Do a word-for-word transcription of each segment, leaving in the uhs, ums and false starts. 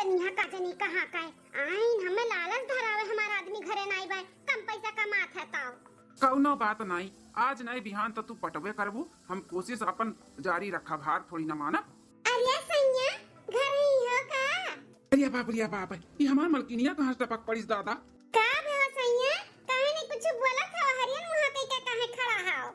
इहाँ का जनी कहाँ का है? आइन, हमें लालच धरावे, हमार आदमी घरे नाई बा, कम पैसा कमात है तो। कउनो बात नाई, आज नाई बिहान तो तू पटवे करबू, हम कोशिश अपन जारी रखब, हार थोड़ी ना मानब। अरे सैया, घर ही हो का? अरे बाप, अरे बाप, ये हमार मलकिनिया कहाँ से टपक पड़िस दादा? का भे हो सैया, काहे नहीं कुछ बोलत हो, हरियन मुँह कइके काहे खड़ा हो?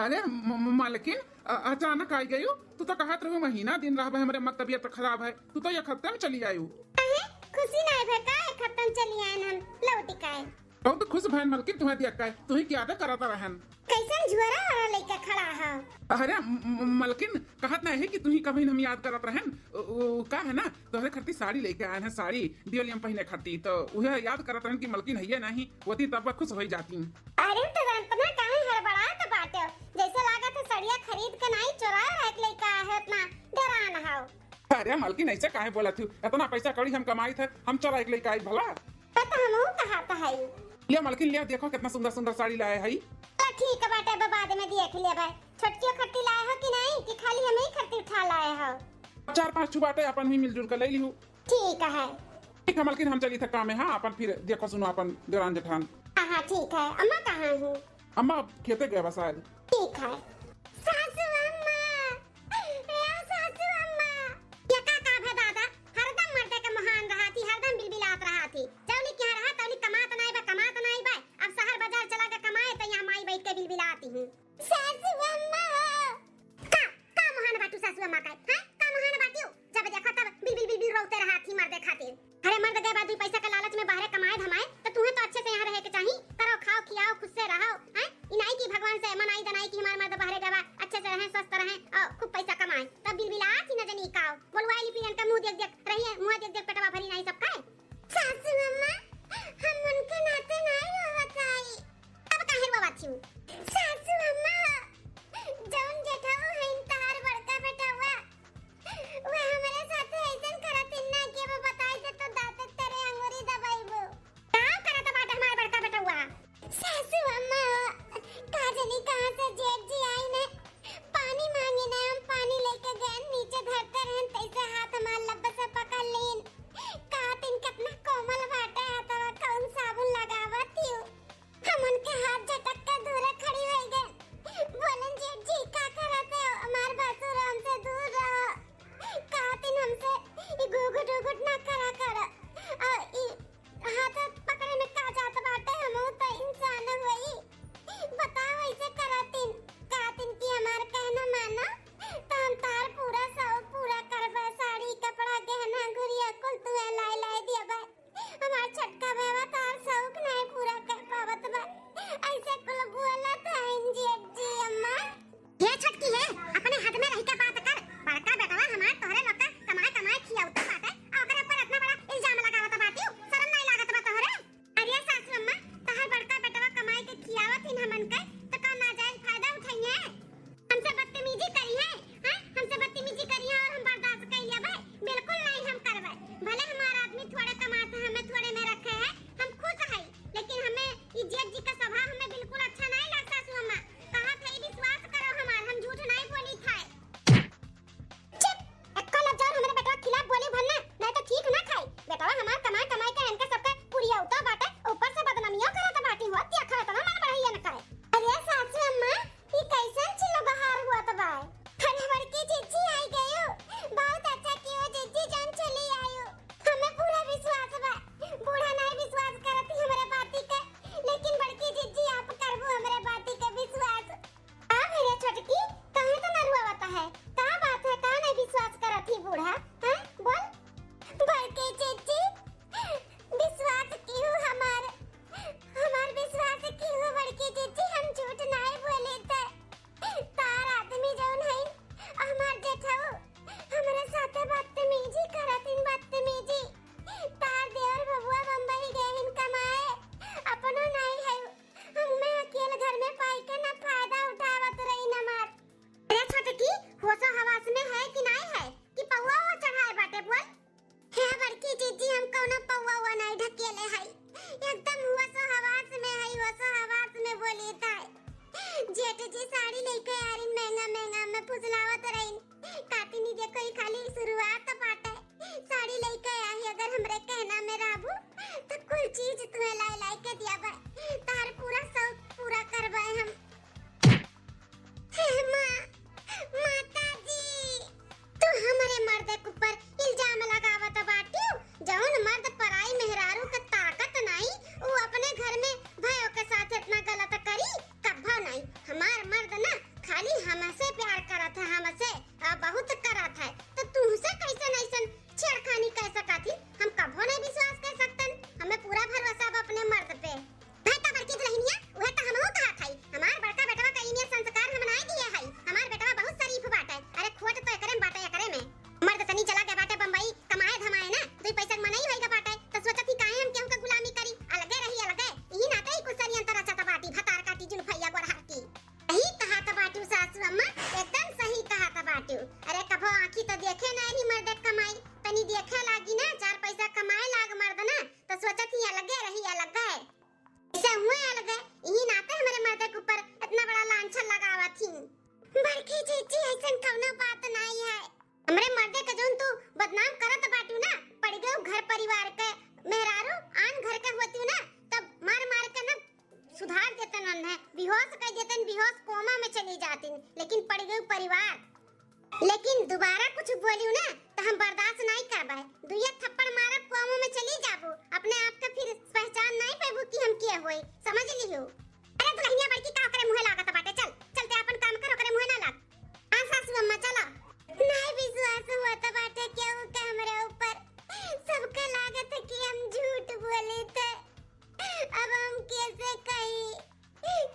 अरे म-, म-, मलकिन, अ-, अचानक आई गयू। तू तो कहत रहू महीना दिन रहबे, हमरे अम्मा के तबीयत तो खराब है, तू तो एक हफ्ते में चली आयू। अहे, खुशी ना है का, एक हफ्ते में चली आयन हम लौट के? बहुत खुश भयन मलकिन, तुम्हें देख के, तू ही क्या तो करत रहन। कैसन झुअरा वाला लइका खड़ा है? अरे म-, म-, मलकिन, कहत ना है कि तू ही कभी हम याद करत रहन। उ, उ, का है ना, तोहरे खातिर साड़ी लेके आयन है, साड़ी दिवाली में पहने खातिर, तो उहे याद करत रहन कि मलकिन है ये नहीं, होती तब खुश हो जाती। अरे तो इतना काहे हड़बड़ात बाटे? जैसे लागत है सड़िया खरीद के नाई चोरा रख लेके आए हो, इतना डरान हो। अरे मलकिन, ऐसे काहे बोलत हो? इतना पैसा कौड़ी हम कमाई थे, हम चोरा के लेके आई भला? तो हमहू कहत है। ले मलकिन, ले देखो कितना सुंदर सुंदर साड़ी लाए है। तो ठीक बाटे, अब बाद में देख लेबे। छोटकियो खट्टी लाए हो कि नहीं, कि खाली हमें ही खट्टी उठा लाए हो? चार पांच ठू बाटे, अपन भी मिलजुल के ले लिहू। ठीक है। ठीक है मलकिन, हम चली थे काम में, हाँ, अपन फिर देखो सुनो अपन देवरान जेठान। हाँ, हाँ, ठीक है। अम्मा कहाँ है? अम्मा खेते गए बा शायद। ठीक है। सासू अम्मा, ए सासू अम्मा। ये का काम है दादा? हरदम मर्दे के मोहान रहा थी, हरदम बिलबिलात रहा थी। जौनी के यहाँ रहा, तौनी कमात नाई बा, कमात नाई बा। अब शहर बाजार चला के कमाए, तो यहाँ माई बैठ के बिलबिलाती हूँ। सासू अम्मा हो। का, का मोहान बाटू सासू अम्मा का? हैं? का मोहान बाटियो? जब देखा तब बिल, बिल, बिल, बिल रोते रहा थी मर्दे खातिर। अरे मर्द गए बाद दुई पैसा के लालच में बाहरे कमाए धमाए, तो तुम्हें तो अच्छे से यहाँ रहे के चाही। करो, खाओ, खियाओ, खुश से रहो, हैं? इनाई की भगवान से मनाई दनाई की हमार मर्द बाहरे गवा, अच्छे से रहें, स्वस्थ रहें और खूब पैसा कमाएं। तब बिल बिल आती न जनी काओ। बोलवाई ली फिर इनका मुंह देख देख रहिए, मुंह देख देख पेटवा भरी नाई सब खाए। सासू अम्मा, हम उनके नाते नाई रोवत आई। अब काहे रोवत छी? सासू अम्मा, जौन जेठऊ हईन तहार बड़का बेटवा, वे हमरे साथे अइसन करत इन्ना कि अब बताई दे तो दांत तेरे अंगूरी दबाइबो। का करत बाटे हमार बड़का बेटवा? सासू अम्मा, का जनी कहाँ से जेठ जी आई ने, पानी मांगे ने, हम पानी लेके गए, नीचे धरते रहन, तैसे हाथ हमार लब्ब से पकड़ लीन। कहत इन कितना कोमल बाटे हथवा, कौन साबुन लगावत हियो? हम उनके हाथ झटक के दूरे खड़ी होइ गए। बोलन, "जेठ जी, का करत हो? हमार भसुर हमसे दूर रहो।" कहतिन हमसे, "ई घुघुट उघुट ना करा कर। और ई हाथ पकड़े में का जात बाटे, हमहू तो इंसान होई। बताओ, ऐसे करतिन।" कहतिन कि हमार कहना मानो, तो हम तार पूरा शौक पूरा करबे, साड़ी, कपड़ा, गहना, गुरिया कुल तुहे लाए लाए दियबे। हमार छोटका बेवा तार शौक नाहीं पूरा कर पावत बा। ऐसे कुल बोलत हईन जेठ जी अम्मा। ये छोटकी है, अपने हद में रह के बात कर। बड़का बेटवा हमार तोहरे लोग का कमाए कमाए खियावत बाटे, आ ओकरे ऊपर इतना बड़ा इल्जाम लगावत बाटियो, शर्म नाहीं लागत बा तोहरे? अरे सासू अम्मा, तोहर बड़का बेटवा कमाए के खियावत हिन हमन के, तो का नाजायज फायदा उठाइए? हमसे बदतमीजी करी है, हैं? हमसे बदतमीजी करी है और हम बर्दाश्त कर लेबै? बिल्कुल नहीं हम करबै। भले हमार आदमी थोड़े कमात है, हमें थोड़े में रखे है, हम खुश है, लेकिन हमें ई जेठ जी का स्वभाव हमें बिल्कुल अच्छा नहीं लग सासू अम्मा। कहा था, विश्वास करो हमार, हम झूठ नहीं बोली था। चुप! एक्को लफ्ज और हमरे बेटवा के खिलाफ बोली भर ना, नहीं तो ठीक ना खाई। बेटवा हमार कमाए कमाए के इनके सबके पुरियौता बाटे, ऊपर से बदनामियों करत बाटी हो, देखा इतना मन बढ़िया न करे। अरे सासू अम्मा, ई कैसन चिल्लो बहार हुआ त बाय? अरे बड़की जिज्जी आई गयो, बहुत अच्छा कियो जिज्जी जान चली आयो। हमें पूरा विश्वास बा, बूढ़ा नहीं विश्वास करत ही हमरे बाती के, लेकिन बड़की जिज्जी आप करबू हमरे बाती के विश्वास। का भइले छोटकी, काहे तो नरुआवत है? का बात है, का नहीं विश्वास करत ही बूढ़ा? हैं? बोल। बड़की जिज्जी, विश्वास किहू हमार, हमार विश्वास किहू बड़की जिज्जी, हम झूठ नहीं बोली थे। तार आदमी जौन है, हमार जेठऊ, हमरे साथे बदतमीजी करत इन, बदतमीजी। तार देवर बबुआ बम्बई गए हिन कमाए, अपनो नहीं है। हमें अकेल घर में पाई के ना फायदा उठावत रही ना मार। अरे छोटकी, होशो हवास में है कि नहीं है कि पौआ वो चढ़ाए बाटे बोल? हे बड़की जिज्जी, हम कौनो पौआ वो नहीं ढकेले है, एकदम होशो हवास में है, होशो हवास में बोली था। जेठ जी साड़ी लेके आ रही महंगा महंगा, हमें फुसलावत रही। कातिनी देखो, ई खाली शुरुआत बाटे, साड़ी लेके आ सोचत ही अलगे रही, अलग है। ऐसे हुए अलग है, यही नाते हमरे मर्दे के ऊपर इतना बड़ा लांछन लगावत ही। बड़की जीजी, ऐसन कौनो बात नाई है। हमरे मर्दे के जौन तू बदनाम करत बाटू ना, पड़ गयो घर परिवार के मेहरारू, आन घर के होती ना, तब मार मार के ना सुधार देतन है, बेहोश कर देतन, बेहोश कोमा में चली जातिन, लेकिन पड़ गयो परिवार। लेकिन दोबारा कुछ बोलियो ना, तो हम बर्दाश्त नाई करबे। दुइया थप्पड़ मारब, कोमा में चली जाबो, अपने आप के फिर पहचान नाई पाबो कि हम के होई, समझ लियो। अरे दुल्हनिया बड़की, का ओकरे मुँहे लागत बाटे? चल, चलते अपन काम कर, ओकरे मुँहे ना लाग। हाँ सासू अम्मा, चला। नाई विश्वास होत बाटे केहू के हमरे ऊपर। सबके लागत है कि हम झूठ बोले थे। अब हम कैसे कही,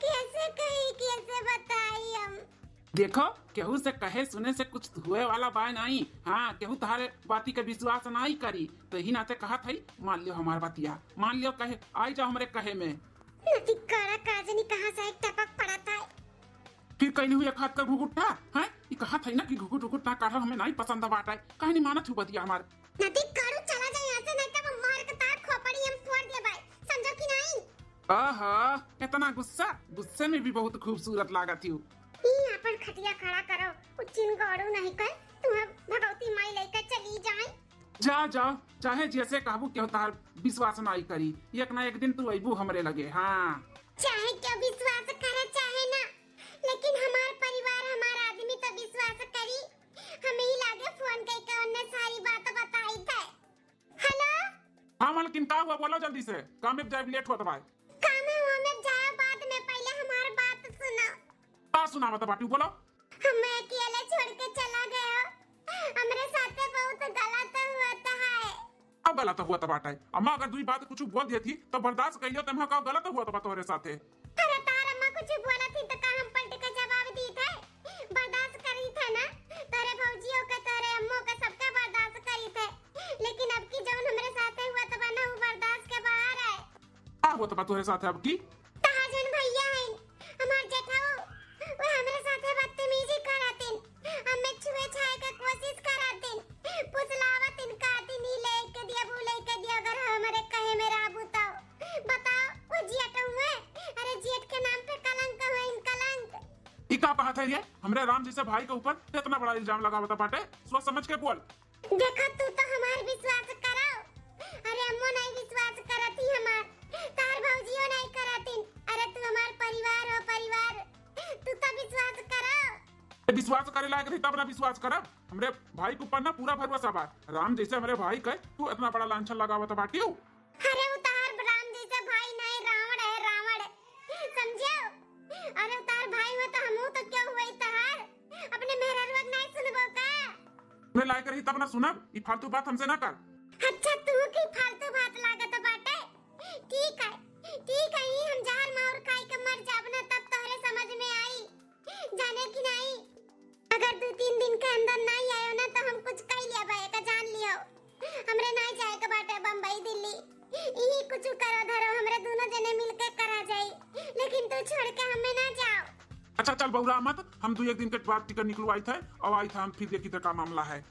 कैसे कही, कैसे बताई हम? देखो, केहू से कहे सुने से कुछ हुए वाला बाय नाई। हाँ, केहू तहारे बाती के विश्वास नाई करी, तो यही नाते कहत हई, मान लियो हमार बतिया, मान लियो, कहे आई जाओ हमरे कहे में। नती करा का जनी कहाँ से एक टपक पड़त है। फिर कैली हुई एक हाथ का घुघुट्टा, हैं? ई कहत हई ना कि घुघुट उघुट ना काढ़ो, हमें नाई पसंद बाटे, काहे नहीं मानत हूँ बतिया हमार? नती करू, चला जाए यहाँ से, नहीं तो मार के तार खोपड़ी हम फोड़ देबे, समझो कि नहीं? आहा, कितना गुस्सा, गुस्से में भी बहुत खूबसूरत लागत ही। ई अपन खटिया खड़ा करो, उ चिन गौड़ू नहीं कर, तुम्हें भगवती माई लेकर चली जाए। जा, जा, चाहे जैसे कहबू, केहू तहार विश्वास नाई करी, एक ना एक दिन तू अइबू हमरे लगे। हाँ, चाहे केहू विश्वास करे चाहे ना, लेकिन हमार परिवार, हमार आदमी तो विश्वास करी। हमें ही लागे फोन करके उन्हें सारी बात बताई थे। हेलो। हाँ मालकिन, का हुआ? बोलो जल्दी से, काम में जाए, लेट होत बा। काम है, वो में जाए बाद में, पहले हमार बात सुनो। का सुनावत बाटी, बोलो। हमें अकेले छोड़ के चला गया, हमरे साथे बहुत गलत होत है। अब गलत होत बाटे। अम्मा अगर दुई बात कुछ बोल देती तो बर्दाश्त कर लियो, तुम्हें का गलत होत बा तोहरे साथे? अरे तार अम्मा कुछ बोलत ही तो का हम पलट के जवाब दी थे? बर्दाश्त करी थे ना, तोरे भौजियों के, तोरे अम्मों के, सबके बर्दाश्त करी थे, लेकिन अब की जौन हमरे साथे हुआ तो बना, वो बर्दाश्त के बाहर है। का होत बा तोहरे साथे अब की? तहार जौन भैया है, हमार जेठाऊ, वो हमरे साथे बदतमीजी करतिन, हमें छुए छाए के कोशिश करतिन, फुसलावतिन, कहतिन, "ई लेके दिया, वो लेके दिया", अगर हमरे कहे में रहबू तो। बताओ, वो जेठ हुए? अरे जेठ के नाम पे कलंक हुए, इन कलंक। ई का कहत है ये? हमरे राम जैसे भाई के ऊपर इतना बड़ा इल्जाम लगावत बाटे, सोच समझ के बोल। देखो, तू तो हमार विश्वास करो। अरे अम्मो नहीं विश्वास करत ही हमार, तार भौजियो नहीं करतिन। अरे तू हमार परिवार हो, परिवार, तू तो विश्वास करो। ए, विश्वास करे लायक रही तब ना विश्वास करब। हमरे भाई के ऊपर ना पूरा भरोसा बा। राम जैसे हमरे भाई के तू इतना बड़ा लांछन लगावत बाटियो। अरे उ तहार राम जैसे भाई नहीं, रावण है, रावण, समझो। अरे उ तहार भाई हो तो हमहू तो क्यों हुई तहार? अपने मेहररुआ के नहीं सुनबो का? मैं लायक रही तब ना सुनब, ई फालतू बात हमसे ना कर। अच्छा, तू की फालतू बात लागत बाटे? ठीक है, ठीक है, ई हम जहर माहुर खाई के मर जाब ना, तब तोहरे समझ में आई, जाने की नहीं। अगर दो तीन दिन के अंदर नहीं आयो ना, तो हम कुछ कह लिया बा, एका जान लियो। हमरे नहीं जाए के बाटे बम्बई, दिल्ली, यही कुछ करो धरो, हमरे दोनों जने मिलके करा जाई, लेकिन तू छोड़ के हमें ना जाओ। अच्छा चल बउरा मत, हम दो एक दिन के बाद टिकट निकलवाई थे और आई था, हम फिर देखी थे का मामला है।